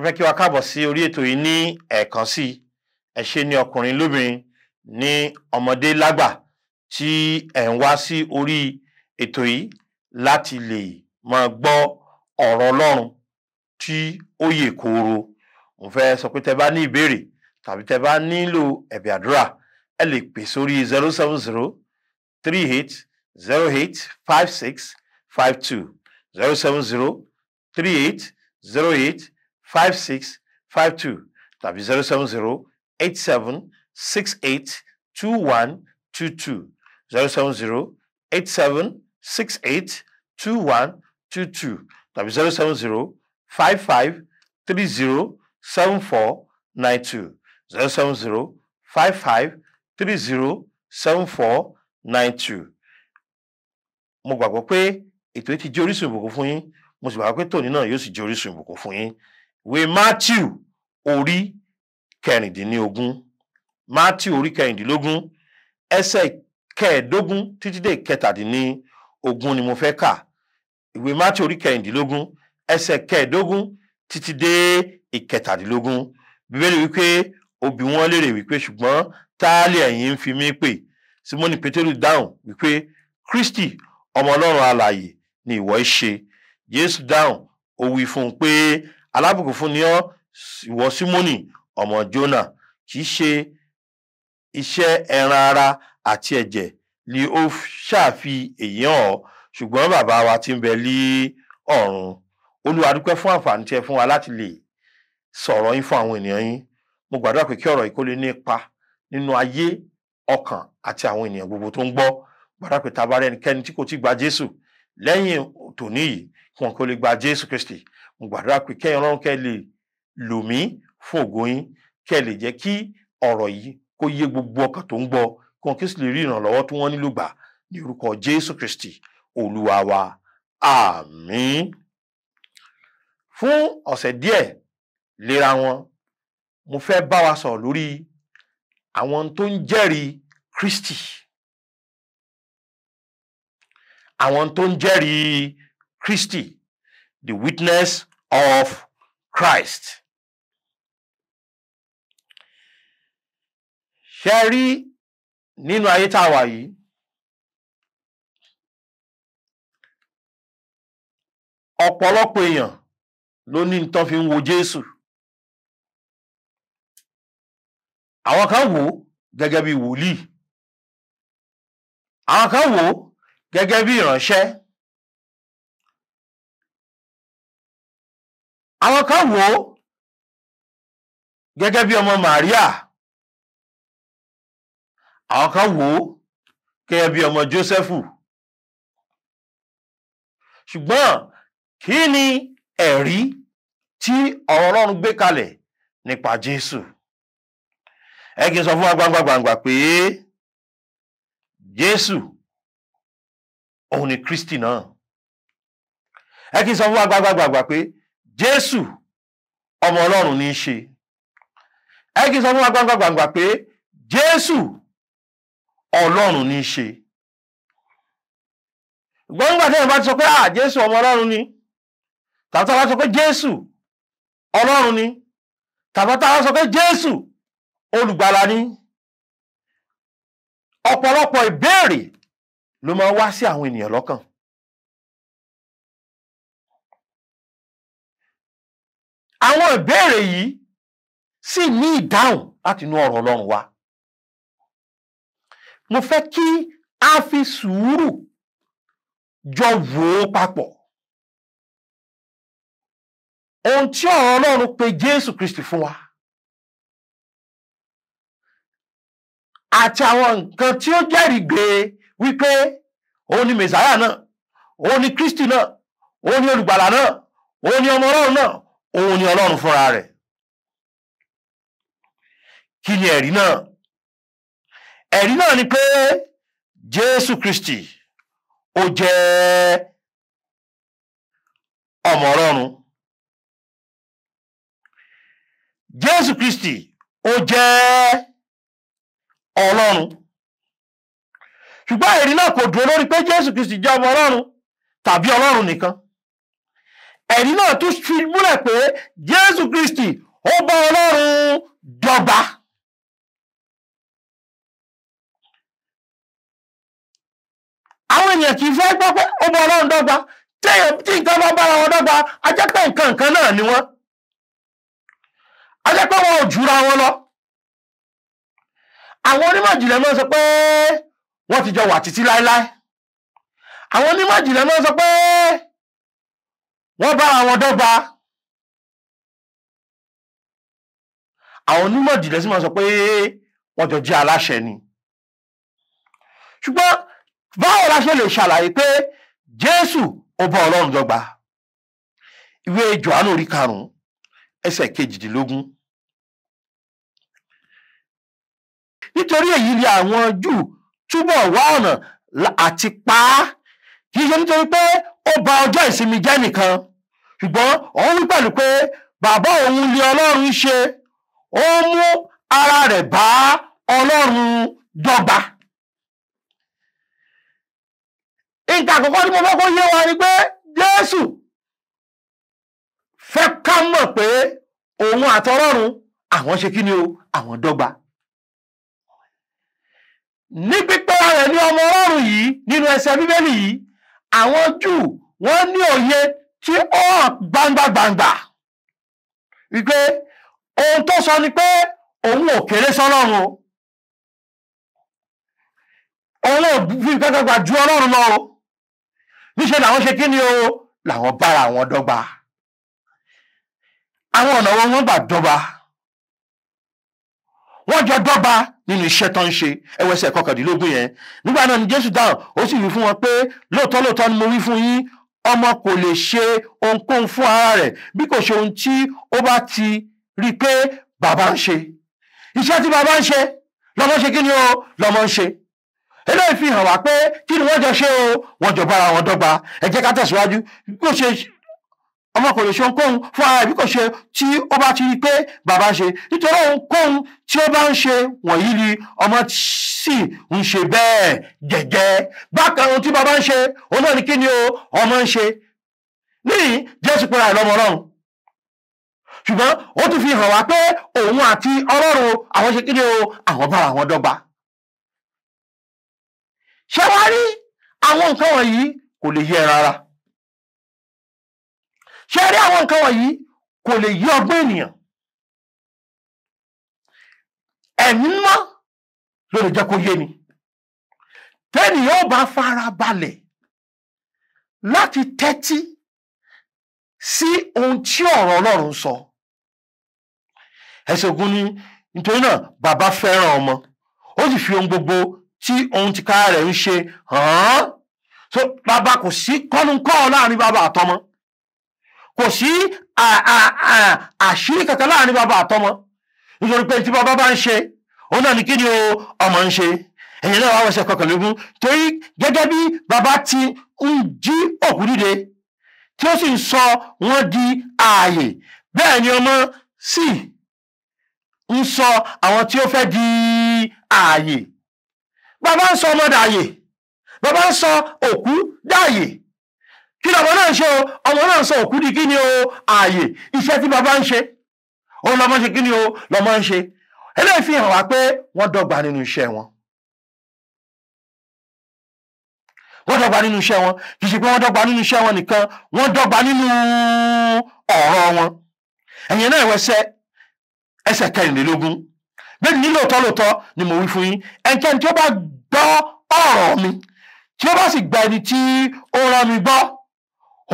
Mo fẹ́ kí wa káàbọ̀ sí orí ètò yìí ní ẹ̀ẹ̀kan sí. Ẹ ṣé ní ọkùnrin lóbìnrin, ní ọmọdé lágbà tí ẹ̀ ń wá sí orí ètò yìí láti lè máa gbọ́ ọ̀rọ̀ Ọlọ́run tí ó yè kooro. Mo fẹ́ sọ pé tẹ́ bá ní ìbéèrè tàbí tẹ́ bá nílò ẹ̀bẹ̀ àdúrà, ẹ lè pè sórí 070 38 08 56 52, 070 38 08 56 52 tàbí 070 87 68 21 22, 070 87 68 21 22 tàbí 070 55 30 74 92, 070 55 30 74 92. Mo gbàgbọ́ pé ètò yìí ti jẹ́ orísun ìbùkún fún yín. Mo sì gbàgbọ́ pé tòní náà yóò sì jẹ́ orísun ìbùkún fún yín. Ìwé Matthew orí 16, Matthew orí 16, ẹsẹ̀ 15 títí dé 17 ni mo fẹ́ kà. Ìwé Matthew orí 16, ẹsẹ̀ 15 títí dé 17. Bíbélì wípé ó bi wọ́n léèrè wípé, ṣùgbọ́n ta lè ẹ̀yin ń fi mí pè? Símónì Pétérù dáhùn wípé, Kristi ọmọ Ọlọ́run alààyè ni ìwọ í ṣe. Jésù dáhùn, ó wí fún un pé, alábùkún fún ni ọ́, ìwọ Símónì ọmọ Jónà, kì í ṣe iṣẹ́ ẹran ara àti ẹ̀jẹ̀ ni ó ṣàfi èyí hàn ọ́, ṣùgbọ́n bàbá wa tí ń bẹ ní ọ̀run. Olúwa, dúpẹ́ fún àǹfààní tí ẹ fún wa láti lè sọ̀rọ̀ yín fún àwọn ènìyàn yín. Mo gbàdúrà pé kí ọ̀rọ̀ yìí kó lè ní ipa nínú ayé, ọkàn àti àwọn ènìyàn gbogbo tó ń gbọ́. Gbàdúrà pé tá bá rí ẹnikẹ́ni tí kò tí gba Jésù lẹ́yìn tòní yìí, kí wọn kó lè gba Jésù Kristi. Mo gbàdúrà pé kẹ́yin Ọlọ́run kẹ́ lè lò mí fún ògo yín, kẹ́ lè jẹ́ kí ọ̀rọ̀ yìí kó yé gbogbo ọkàn tó ń gbọ́, kí wọn kí sì lè rí ìrànlọ́wọ́ tí wọ́n nílò gbà ní orúkọ Jésù Kristi Olúwa wa. Àmín. Fún ọ̀sẹ̀ díẹ̀ léra wọn, mo fẹ́ bá wa sọ̀rọ̀ lórí àwọn tó ń jẹ́rìí Kristi. Àwọn tó ń jẹ́rìí Kristi, the witness of Christ. Ṣé rí nínú ayé tá a wà yìí, ọ̀pọ̀lọpọ̀ èèyàn ló ní tán fi ń wo Jésù. Àwọn kan wò ó gẹ́gẹ́ bí wòlíì, àwọn kan wò ó gẹ́gẹ́ bí ìránṣẹ́, àwọn kan wò ó gẹ́gẹ́ bí ọmọ Màríà, àwọn kan wò ó gẹ́gẹ́ bí ọmọ Jósẹ́fù. Ṣùgbọ́n kí ni ẹ̀rí tí ọ̀rọ̀ Ọlọ́run gbé kalẹ̀ nípa Jésù? Ẹ kí n sọ fún wa gbangba gbangba pé Jésù òun ni Kristi náà. Ẹ kí n sọ fún wa gbangba gbangba pé Jésù ọmọ Ọlọ́run ní í ṣe. Ẹ kí n sọ fún wa gbangba gbangba pé Jésù Ọlọ́run ní í ṣe. Gbọ́ngbà tí ẹ bá ti sọ pé Jésù ọmọ Ọlọ́run ni, tàbí tá a bá sọ pé Jésù Ọlọ́run ni, tàbí tá a bá sọ pé Jésù olùgbàlà ni, ọ̀pọ̀lọpọ̀ ìbéèrè ló máa wá sí àwọn ènìyàn lọ́kàn. Àwọn ìbéèrè yìí sì ní ìdáhùn láti inú ọ̀rọ̀ Ọlọ́run wa. Mo fẹ́ kí a fi sùúrù jọ wò ó papọ̀. Ohun tí ọ̀rọ̀ Ọlọ́run pe Jésù Kristi fún wa àti àwọn nǹkan tí ó jẹ́rìí gbé wípé òun ni Mèsáyà náà, òun ni Kristi náà, òun ni olùgbàlà náà, òun ni ọmọ Ọlọ́run náà, òun ni Ọlọ́run fúnra rẹ̀. Kí ni ẹ̀rí náà? Ẹ̀rí náà ni pé Jésù Kristi ó jẹ́ ọmọ Ọlọ́run. Jésù Kristi ó jẹ́ Ọlọ́run. Ṣùgbọ́n ẹ̀rí náà kò dúró lórí pé Jésù Kristi jẹ́ ọmọ Ọlọ́run tàbí Ọlọ́run nìkan. Ẹ̀rí náà tún fi múlẹ̀ pé Jésù Kristi ó bá Ọlọ́run dọ́gba. Àwọn ènìyàn kì í fẹ́ gbọ́ pé ó bá Ọlọ́run dọ́gba. Tí nǹkan bá bára wọn dọ́gba, a jẹ́ pé nǹkan nǹkan náà ni wọ́n. A jẹ́ pé wọn ò jura wọn lọ. Àwọn onímọ̀ ìjìnlẹ̀ máa ń sọ pé wọ́n ti jọ wà títí láéláé. Àwọn onímọ̀ ìjìnlẹ̀ máa ń sọ pé wọ́n bára wọn dọ́gba. Àwọn onímọ̀ ìjìnlẹ̀ sì máa ń sọ pé wọ́n jọ jẹ́ aláṣẹ ni. Ṣùgbọ́n báwo la ṣe lè ṣàlàyé pé Jésù ó bá Ọlọ́run dọ́gba? Ìwé Jòhánù orí 5 ẹsẹ̀ 18. Nítorí èyí ni àwọn Júù túbọ̀ wá ọ̀nà àti pa á, kì í ṣe nítorí pé ó bà ọjọ́ ìsinmi jẹ́ nìkan, ṣùgbọ́n òun wí pẹ̀lú pé bàbá òun lé Ọlọ́run ṣe, ó mú ara rẹ̀ bá Ọlọ́run dọ́gba. Nǹkan àkọ́kọ́ tí mo fẹ́ kó yé wa ni pé Jésù fẹ́ ká mọ̀ pé òun àti Ọlọ́run àwọn ṣe kí ni o, àwọn dọ́gba. Ní pípẹ́ rẹ̀ ní ọmọ Ọlọ́run yìí nínú ẹsẹ̀ Bíbélì yìí, àwọn Júù wọ́n ní òye tí ó hàn gbangba-gbangba wípé ohun tó sọ ni pé òun ò kéré sọ́lọ́run o, òun ò fi nǹkan kan gbà ju Ọlọ́run lọ o. Níṣẹ́ làwọn ṣe kí ni o, làwọn bára àwọn dọ́gba. Àwọn ọ̀nà wọn wọ́n gbà dọ́gba? Wọ́n jọ dọ́gba nínú iṣẹ́ tó ń ṣe. Ẹwẹ́sẹ̀ 19 yẹn. Nígbà náà ni Jésù dáhùn, ó sì wí fún wọn pé lóòótọ́ lóòótọ́ ni mo wí fún yín, ọmọ kò lè ṣe ohunkóhun fún ara rẹ̀ bí kò ṣe ohun tí ó bá ti rí pé bàbá ń ṣe. Iṣẹ́ tí bàbá ń ṣe lọ́mọ ṣe kí ni o, lọ́mọ ń ṣe. Eléyìí fi hàn wá pé kí ni wọ́n jọ ṣe o, wọ́n jọ bára wọn dọ́gba. Ẹ jẹ́ ká tẹ̀síwájú. Bí kò ṣe ọmọ kò lè ṣe ohunkóhun fún ara rẹ̀ bí kò ṣe tí ó bá ti rí pé bàbá ń ṣe, nítorí ohunkóhun tí ó bá ń ṣe wọ̀nyí ni ọmọ sì ń ṣe bẹ́ẹ̀ gẹ́gẹ́. Bákan ohun tí bàbá ń ṣe òun náà ni kí ni o, ọmọ ń ṣe. Níyì Jésù pera ẹ̀ lọ́mọ Ọlọ́run, ṣùgbọ́n ó tún fi hàn wá pé òun àti Ọlọ́run àwọn ṣe kí ni o, àwọn bára wọn dọ́gba. Ṣé wá rí àwọn nǹkan wọ̀nyí kò lè yé rárá. Ṣé rí àwọn nǹkan wọ̀nyí kò lè yí ọgbọ́n ènìyàn. Ẹ̀mí mímọ́ ló lè jẹ́ kó yé ni. Tẹ́nìyàn ó bá fara balẹ̀ láti tẹ́tí sí ohun tí ọ̀rọ̀ Ọlọ́run sọ. Ẹsẹ̀ 20 ni, nítorí náà bàbá fẹ́ràn ọmọ, ó sì fi ohun gbogbo tí ohun tìkára rẹ̀ ń ṣe hàn án. So bàbá kò sí kọ́nukọ́ láàrin bàbá àtọmọ, kò sí àṣírí kankan láàrin bàbá àtọmọ, nítorí pé tí bàbá bá ń ṣe òun náà ní kí ni o, ọmọ ń ṣe. Ẹ̀yìn náà wá wẹsẹ̀ 21, torí gẹ́gẹ́ bí bàbá ti ń jí òkú dìde tí ó sì ń sọ wọ́n di ààyè, bẹ́ẹ̀ ni ọmọ sì ń sọ àwọn tí ó fẹ́ di ààyè. Bàbá ń sọ ọmọ dààyè, bàbá ń sọ òkú dààyè. Kí lọmọ náà ń ṣe o? Ọmọ náà ń sọ òkú di kí ni o, ààyè. Iṣẹ́ tí bàbá ń ṣe òun lọmọ ṣe kí ni o, lọmọ ń ṣe. Eléyìí fi hàn wá pé wọ́n dọ́gba nínú iṣẹ́ wọn. Wọ́n dọ́gba nínú iṣẹ́ wọn. Kì í ṣe pé wọ́n dọ́gba nínú iṣẹ́ wọn nìkan, wọ́n dọ́gba nínú ọ̀rọ̀ wọn. Ẹ̀yin náà ẹsẹ̀ 24. Bẹ́ẹ̀ ni lóòótọ́ lóòótọ́ ni mo wí fún yín, ẹnikẹ́ni tí ó bá gbọ́ ọ̀rọ̀ mi, tí ó bá sì gba ẹni tí ó rán mi gbọ́,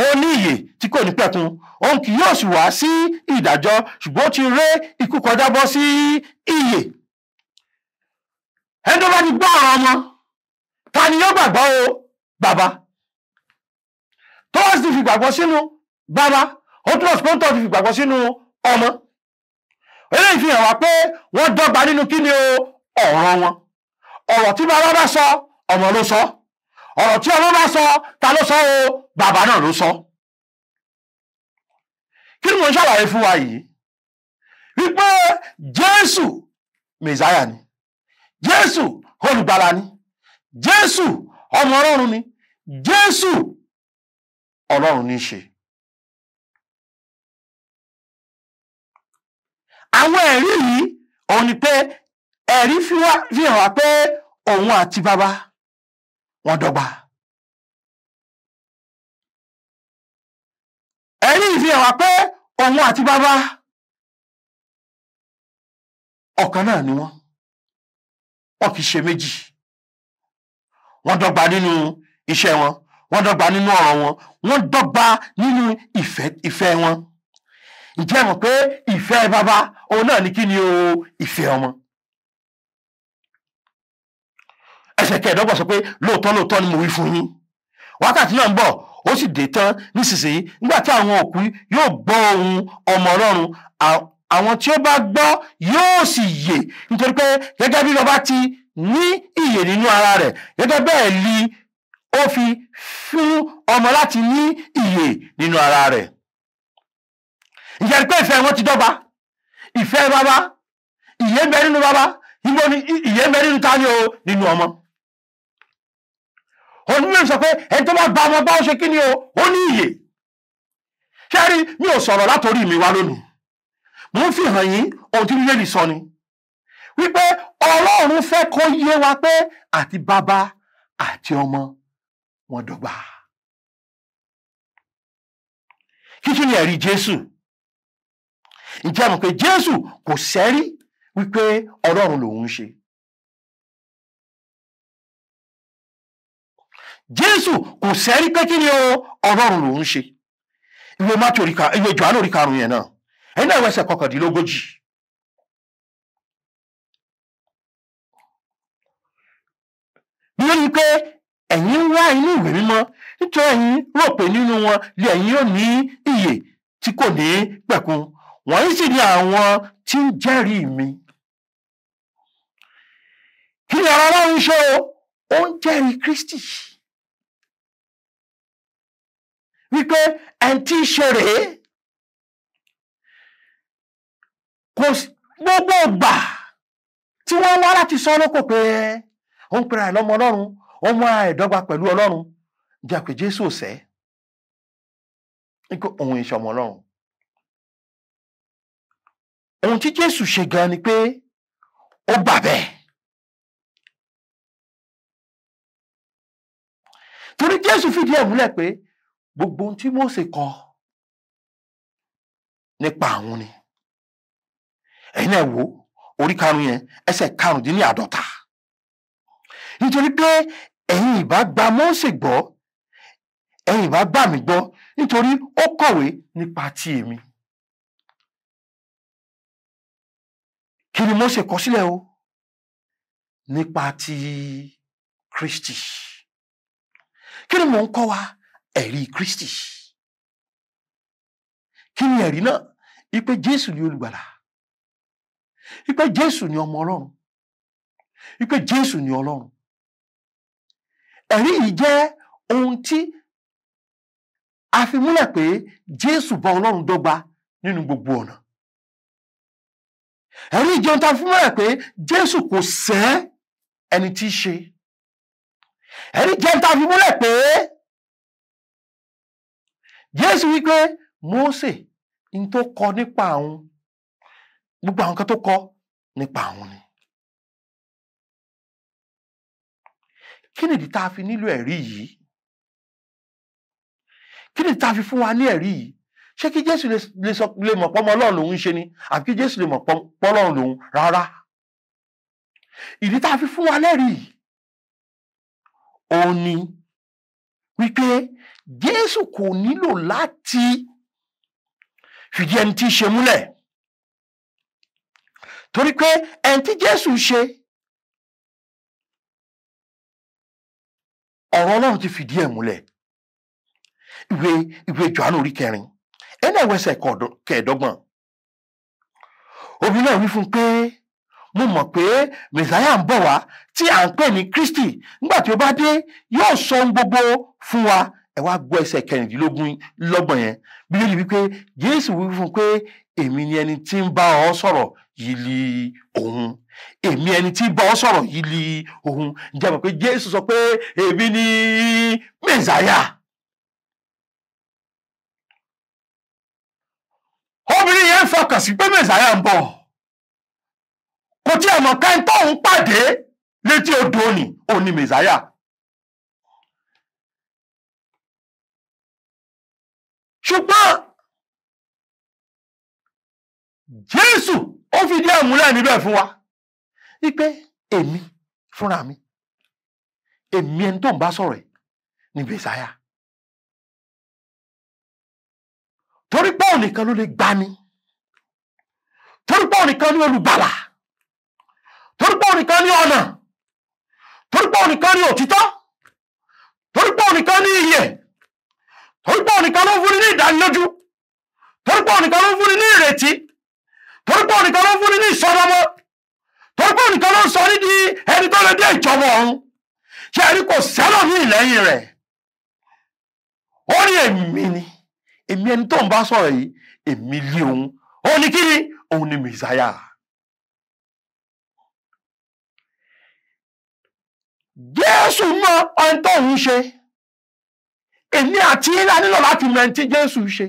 ó ní ìyè tí kò ní pẹ̀kun, òun kì yóò sì wá sí ìdájọ́, ṣùgbọ́n ó ti ré ikú kọjá bọ́ sí ìyè. Ẹni tó bá ti gbọ́ ọ̀rọ̀ ọmọ, ta ni yóò gbàgbọ́ o? Bàbá. Tó wá sì fi gbàgbọ́ sínú bàbá, ó túnbọ̀ sí pé ó ti fi gbàgbọ́ sínú ọmọ. Eléyìí fi hàn wá pé wọ́n dọ́gba nínú kí ni o, ọ̀rọ̀ wọn. Ọ̀rọ̀ tí bàbá bá sọ, ọmọ ló sọ. Ọ̀rọ̀ tí ọmọ bá sọ, ta ló sọ o? Bàbá náà ló sọ. Kí ni mo ń ṣàlàyé fún wa yìí? Wípé Jésù Mèsáyà ni, Jésù olùgbàlà ni, Jésù ọmọ Ọlọ́run ni, Jésù Ọlọ́run ní í ṣe. Àwọn ẹ̀rí yìí òun ni pé ẹ̀rí fi hàn wá pé òun àti bàbá wọn dọ́gba. Ẹ̀rí fi hàn wá pé òun àti bàbá ọ̀kan náà ni wọ́n, wọ́n kì í ṣe méjì. Wọ́n dọ́gba nínú iṣẹ́ wọn, wọ́n dọ́gba nínú ọ̀rọ̀ wọn, wọ́n dọ́gba nínú ìfẹ́ wọn. Ǹjẹ́ mọ̀ pé ìfẹ́ bàbá òun náà ni kí ni o, ìfẹ́ ọmọ. Ẹsẹ̀ kẹẹ̀ẹ́dọ́gbọ̀n sọ pé lóòótọ́ lóòótọ́ ni mo wí fún yín, wákàtí náà ń bọ̀ ó sì dé tán nísinsìnyí nígbà tí àwọn òkú yóò gbọ́ ohùn ọmọ Ọlọ́run, àwọn tí ó bá gbọ́ yóò sì yè, nítorí pé gẹ́gẹ́ bí bàbá ti ní ìyè nínú ara rẹ̀, gẹ́gẹ́ bẹ́ẹ̀ ni ó fi fún ọmọ láti ní ìyè nínú ara rẹ̀. Ǹjẹ́ pé ìfẹ́ wọn ti dọ́gba? Ìfẹ́ bàbá, ìyè ń bẹ nínú bàbá, ìbò ni ìyè ń bẹ nínú ta ni o, nínú ọmọ. Onímọ̀ sọ pé ẹni tó bá gba ọmọ bá ó ṣe kí ni o, ó ní ìyè. Ṣé rí, mi ò sọ̀rọ̀ látòrí mi wá lónìí, mo ń fi hàn yín ohun tí Bíbélì sọ ni wípé Ọlọ́run fẹ́ kó yé wa pé àti bàbá àti ọmọ wọn dọ́gba. Kí ni ẹ̀rí Jésù? Ǹjẹ́ mọ̀ pé Jésù kò sẹ́rí wípé Ọlọ́run lòun ń ṣe? Jésù kò sẹ́rí pé kí ni o, Ọlọ́run lòun ń ṣe. Ìwé Mátíù ìwé Jòhánù orí karùn-ún yẹn náà, ẹ̀yin náà ẹsẹ̀ 39. Bí ó ní pé ẹ̀yin ń wá inú ìwé mímọ́, nítorí ẹ̀yin rò pé nínú wọn lé ẹ̀yin yóò ní ìyè tí kò ní pẹ̀kun, wọ̀nyí sì ni àwọn tí ń jẹ́rìí mi. Kí ni ọ̀rọ̀ Ọlọ́run ṣe o? Ó ń jẹ́rìí Kristi wípé ẹni tí ń ṣe rèé. Kò gbogbo ìgbà tí wọ́n wá láti sọ lóko pé ó ń pera ẹ̀ lọ́mọ Ọlọ́run, ó mú ara ẹ̀ dọ́gba pẹ̀lú Ọlọ́run, jẹ́ pé Jésù ò sẹ́ nípa òun ìṣe ọmọ Ọlọ́run. Ohun tí Jésù ṣe gan ni pé ó gbà bẹ́ẹ̀. Torí Jésù fìdí ẹ̀ múlẹ̀ pé gbogbo ohun tí Mósè kọ nípa àwọn ni. Ẹ̀yin náà wò orí karùn-ún yẹn ẹsẹ̀ 45. Nítorí pé ẹ̀yin ìbá gba Mósè gbọ́, ẹ̀yin ìbá gbà mí gbọ́, nítorí ó kọ̀wé nípa ti èmi. Kí ni Mósè kọ sílẹ̀ o? Nípa ti Kristi. Kí ni mò ń kọ́ wa? Ẹ̀rí Kristi. Kí ni ẹ̀rí náà? Ìpè Jésù ni olùgbàlà, ìpè Jésù ni ọmọ Ọlọ́run, ìpè Jésù ni Ọlọ́run. Ẹ̀rí yìí jẹ́ ohun tí a fi múlẹ̀ pé Jésù bá Ọlọ́run dọ́gba nínú gbogbo ọ̀nà. Ẹ̀rí yìí jẹ́ ohun tí a fi múlẹ̀ pé Jésù kò sẹ́ ẹni tí í ṣe. Ẹ̀rí jẹ́ ohun tí a fi múlẹ̀ pé Jésù wípé Mósè ní tó kọ nípa àwọn, gbogbo àwọn kan tó kọ nípa àwọn ni. Kí nìdí tá a fi nílò ẹ̀rí yìí? Kí nìdí tá a fi fún wa ní ẹ̀rí yìí? Ṣé kí Jésù lè mọ̀ pọ́mọ Ọlọ́run lòun ń ṣe ni? Àbí kí Jésù lè mọ̀ pọ́lọ́run lòun? Rárá. Ìdí tá a fi fún wa lẹ́rìí yìí òun ni wípé Jésù kò nílò láti fìdí ẹni tí í ṣe múlẹ̀, torí pé ẹni tí Jésù ṣe, ọ̀rọ̀ Ọlọ́run ti fìdí ẹ̀ múlẹ̀. Ìwé Jòhánù orí 4 ẹni ẹ̀wẹ̀sẹ̀ 25. Obìnrin náà wí fún un pé mo mọ̀ pé Mẹ̀sáyà ń bọ̀ wá tí à ń pè ní Kristi, nígbà tí ó bá dé yóò sọ ohun gbogbo fún wa. Ẹ wá gbọ́ ẹsẹ̀ 26 yẹn. Bíbélì wípé Jésù wí fún un pé èmi ni ẹni tí ń bá ọ sọ̀rọ̀ yìí li òun. Èmi ẹni tí ń bá ọ sọ̀rọ̀ yìí li òun. Ǹjẹ́ mọ̀ pé Jésù sọ pé èmi ni Mẹ̀sáyà? Obìnrin yẹn fọkàn sí pé Mẹ̀sáyà ń bọ̀. Kò tí ẹ̀ mọ̀ ká ń tóun pàdé létí odò ni òun ni Mèsáyà. Ṣùgbọ́n Jésù ó fìdí ẹ̀ múlẹ̀ níbẹ̀ fún wa wípé èmi fúnra mi, èmi ẹni tó ń bá sọ̀rọ̀ ẹ̀ ní Mèsáyà. Torí pé òun nìkan ló lè gbani, torí pé òun nìkan ní olùgbàlà, torí pé òun nìkan ní ọ̀nà, torí pé òun nìkan ní òtítọ́, torí pé òun nìkan ní ìyè, torí pé òun nìkan ló ń fúnni ní ìdánilójú, torí pé òun nìkan ló ń fúnni ní ìrètí, torí pé òun nìkan ló ń fúnni ní ìsọdọmọ, torí pé òun nìkan ló ń sọ ní di ẹni tó lè dé ìjọba ọ̀run. Ṣé ẹni kò sẹ́lọ̀ ní ìlẹ́yìn rẹ̀? Ó ní èmi ni, èmi ẹni tó ń bá sọ̀rọ̀ yìí, èmi lé òun. Òun ni kí ni? Òun ni Mèsáyà. Jésù mọ ohun tó ń ṣe. Èmi àti yín la nílò láti mọ ẹni tí Jésù ṣe.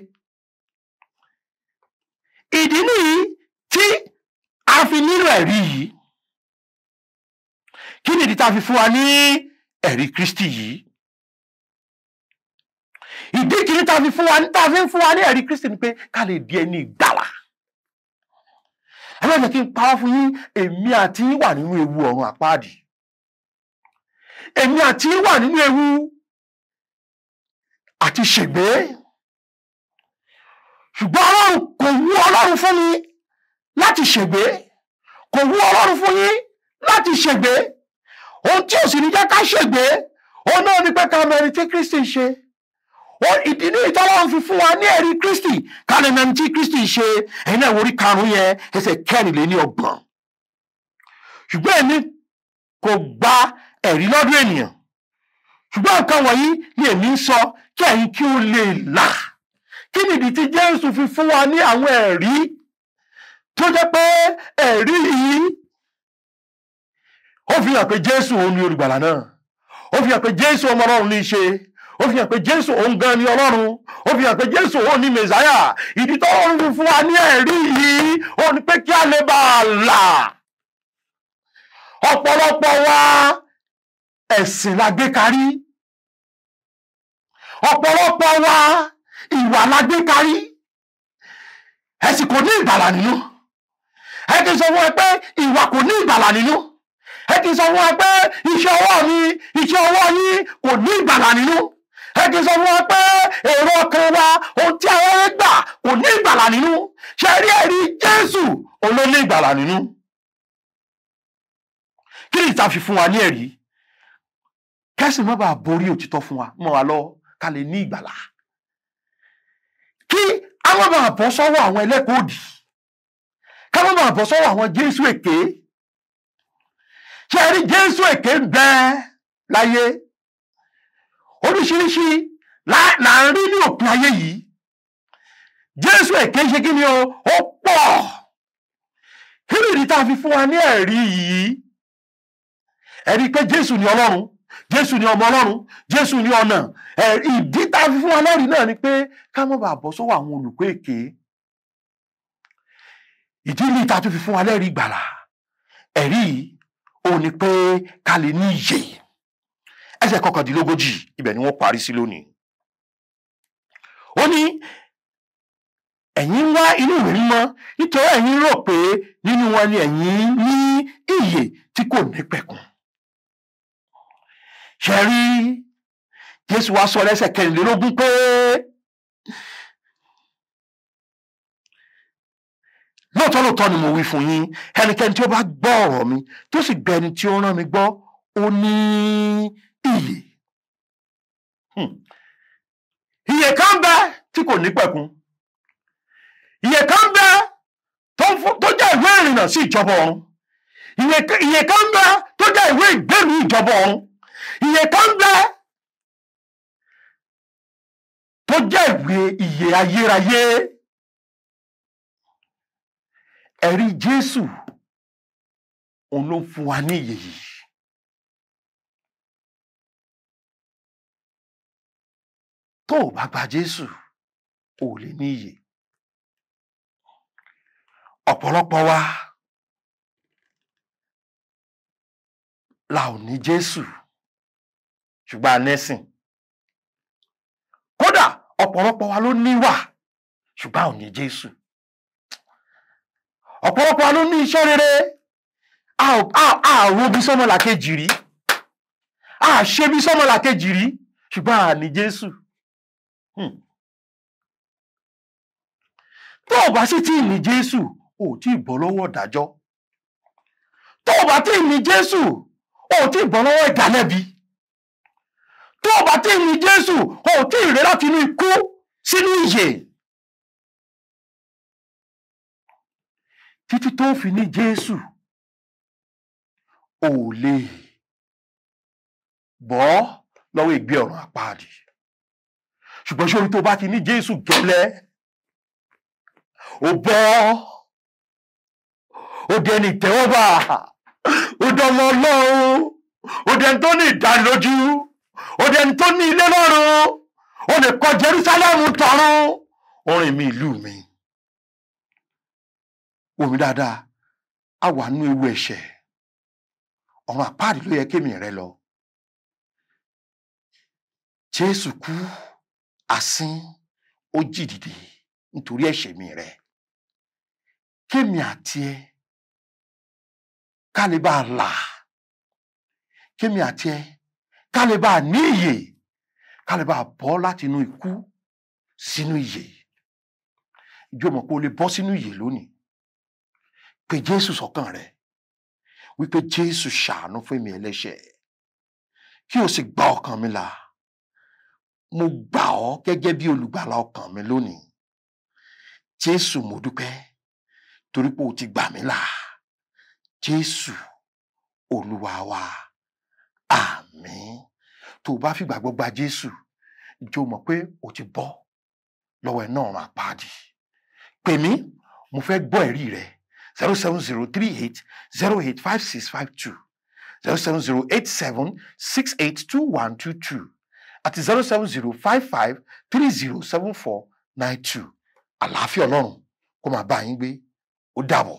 Ìdí nìyí tí a fi nílò ẹ̀rí yìí. Kí ni ìdí tá a fi fún wa ní ẹ̀rí Kristi yìí? Ìdí kìíní tá a fi fún wa ní tá a fi ń fún wa ní ẹ̀rí Kristi ni pé ká lè di ẹni ìgbàlà. Ẹ má jẹ́ kí n parọ́ fún yín, èmi àti yín wà nínú ewu ọ̀run àpáàdì. Èmi àti yín wà nínú ewu àti ṣègbé. Ṣùgbọ́n Ọlọ́run kò wú Ọlọ́run fún mi láti ṣègbé, kò wú Ọlọ́run fún yín láti ṣègbé. Ohun tí ò sì ní jẹ́ ká ṣègbé, òun náà ni pé ká mọ ẹni tí Kristi ń ṣe. Ìdí ní ìtọ́lọ́run fi fún wa ní ẹ̀rí Kristi, ká lè mọ ẹni tí Kristi ń ṣe. Ẹ̀yin náà wo orí 5 yẹn, ẹsẹ̀ 24. Ṣùgbọ́n èmi kò gba ẹ̀rí lọ́dọ̀ ènìyàn, ṣùgbọ́n nǹkan wọ̀nyí ni èmi ń sọ kí ẹ̀yin kí ó lè là. Kí nìdí tí Jésù fi fún wa ní àwọn ẹ̀rí tó jẹ́ pé ẹ̀rí yìí ó fi hàn pé Jésù òun ni olùgbàlà náà, ó fi hàn pé Jésù ọmọ Ọlọ́run ní í ṣe, ó fi hàn pé Jésù òun gan ni Ọlọ́run, ó fi hàn pé Jésù òun ni Mèsáyà. Ìdí tó ń fi fún wa ní ẹ̀rí yìí ó ní pé kí a lè bá a là. Ọ̀pọ̀lọpọ̀ wa ẹ̀sìn la gbé karí, ọ̀pọ̀lọpọ̀ wa ìwà la gbé karí, ẹ̀sìn kò ní ìgbàlà nínú. Ẹ kì í sọ fún ẹ pé ìwà kò ní ìgbàlà nínú. Ẹ kì í sọ fún ẹ pé iṣẹ́ ọwọ́ mi, iṣẹ́ ọwọ́ yín kò ní ìgbàlà nínú. Ẹ kì í sọ fún ẹ pé èrò ọkàn wa, ohun tí àwọn ẹ gbà kò ní ìgbàlà nínú. Ṣé rí ẹ̀rí Jésù òun ló ní ìgbàlà nínú? Kí ni ìta fi fún wa ní ẹ̀rí? Kẹ́sì má bàa borí òtítọ́ fún wa mọ́ wa lọ́wọ́ ká lè ní ìgbàlà. Kí a má bàa bọ́ sọ́wọ́ àwọn ẹlẹ́kọ̀ọ́ òdì, ká má bàa bọ́ sọ́wọ́ àwọn Jésù èké. Ṣé ẹ rí Jésù èké ń bẹ láyé? Oríṣiríṣi là ń rí ní òpin ayé yìí. Jésù èké ṣe kí ni o? Ó pọ̀. Kí ni ìdí tá a fi fún wa ní ẹ̀rí yìí? Ẹ̀rí pé Jésù ni Ọlọ́run, Jésù ni ọmọ Ọlọ́run, Jésù ni ọ̀nà. Ìdí tá a fi fún wa lẹ́rìí náà ni pé ká má bàa bọ́ sọ́wọ́ àwọn olùkọ́ èké. Ìdí ní ìta tó fi fún wa lẹ́rìí ìgbàlà. Ẹ̀rí yìí ó ní pé ká lè ní ìyè. Ẹsẹ̀ 39 ibẹ̀ ni wọ́n parí sí lónìí. Ó ní ẹ̀yin ń wá inú ìwé mímọ́ nítorí ẹ̀yin rò pé nínú wọn ni ẹ̀yin ní ìyè tí kò ní pẹ̀kun. Ṣé rí Jésù wá sọ lẹ́sẹ̀ 24 pé lóòótọ́ lóòótọ́ ni mo wí fún yín, ẹnikẹ́ni tí ó bá gbọ́ ọ̀rọ̀ mi tó sì gba ẹni tí ó rán mi gbọ́, ó ní ìyè. Ìyè kan bẹ tí kò ní pẹ̀kun. Ìyè kan bẹ tó jẹ́ ìwé ìrìnnà sí ìjọba ọ̀run. Ìyè kan bẹ tó jẹ́ ìwé ìgbélú ìjọba ọ̀run. Ìyè kan bẹ tó jẹ́ ìwé ìyè ayérayé. Ẹ̀rí Jésù òun ló ń fún wa ní ìyè yìí. Tó o bá gba Jésù, o ò lè ní ìyè. Ọ̀pọ̀lọpọ̀ wa la ò ní Jésù, ṣùgbọ́n a nẹ́sìn. Kódà ọ̀pọ̀lọpọ̀ wa ló níwà, ṣùgbọ́n a ò ní Jésù. Ọ̀pọ̀lọpọ̀ wa ló ní iṣẹ́ rere, a ò bí sọ́mọlàkejì rí, a ṣe bí sọ́mọlàkejì rí, ṣùgbọ́n a ní Jésù. Tó o bá sì tí ì ní Jésù, o ò tí ì bọ́ lọ́wọ́ ìdájọ́. Tó o bá tí ì ní Jésù, o ò tí ì bọ́ lọ́wọ́ ìdálẹ́bi. Tó o bá tí ì ní Jésù, o ò tí ì ré láti inú ikú sínú ìyè. Títí tó fi ní Jésù, o ò lè bọ́ lọ́wọ́ ìgbé ọ̀run àpáàdì. Ṣùgbọ́n ṣé orí tó bá ti ní Jésù gẹ́lẹ́, ó bọ́, ó dẹni ìtẹ́wọ́gbà, ó dọmọ Ọlọ́run, ó dẹni tó ní ìdánilójú, ó dẹni tó ní ilé lọ́run, ó lè kọ́ Jerúsálẹ́mù tọ̀run. Orin mi, ìlú mi, wò mí dáadáa, a wà nínú ewu ẹ̀ṣẹ̀. Ọ̀run àpáàdì ló yẹ kémi rẹ lọ. Jésù kú, asín, ó jí dìde nítorí ẹ̀ṣẹ̀ mi rẹ. Kémi àti ẹ ká lè bá a là, kémi àti ẹ ká lè bá a ní ìyè, ká lè bá a bọ́ láti inú ikú sínú ìyè. Ìjọ mọ̀ pé o lè bọ́ sínú ìyè lónìí. Pè Jésù sọ́kàn rẹ wípé Jésù ṣàánú fún mi ẹlẹ́ṣẹ̀, kí o sì gba ọkàn mi là. Mo gbà ọ́ gẹ́gẹ́ bí olùgbàlà ọkàn mi lónìí. Jésù, mo dúpẹ́ torí pé o ti gbà mí là. Jésù Olúwa wa, àmín. Tó o bá fìgbàgbọ́ gba Jésù, ìjọ mọ̀ pé o ti bọ́ lọ́wọ́ iná ọ̀run àpáàdì. Pè mí, mo fẹ́ gbọ́ ẹ̀rí rẹ. 07038 085652, 07087 682122 àti 07055 307492. Àlàáfíà Ọlọ́run kó máa bá yín gbé. Ó dàbọ̀.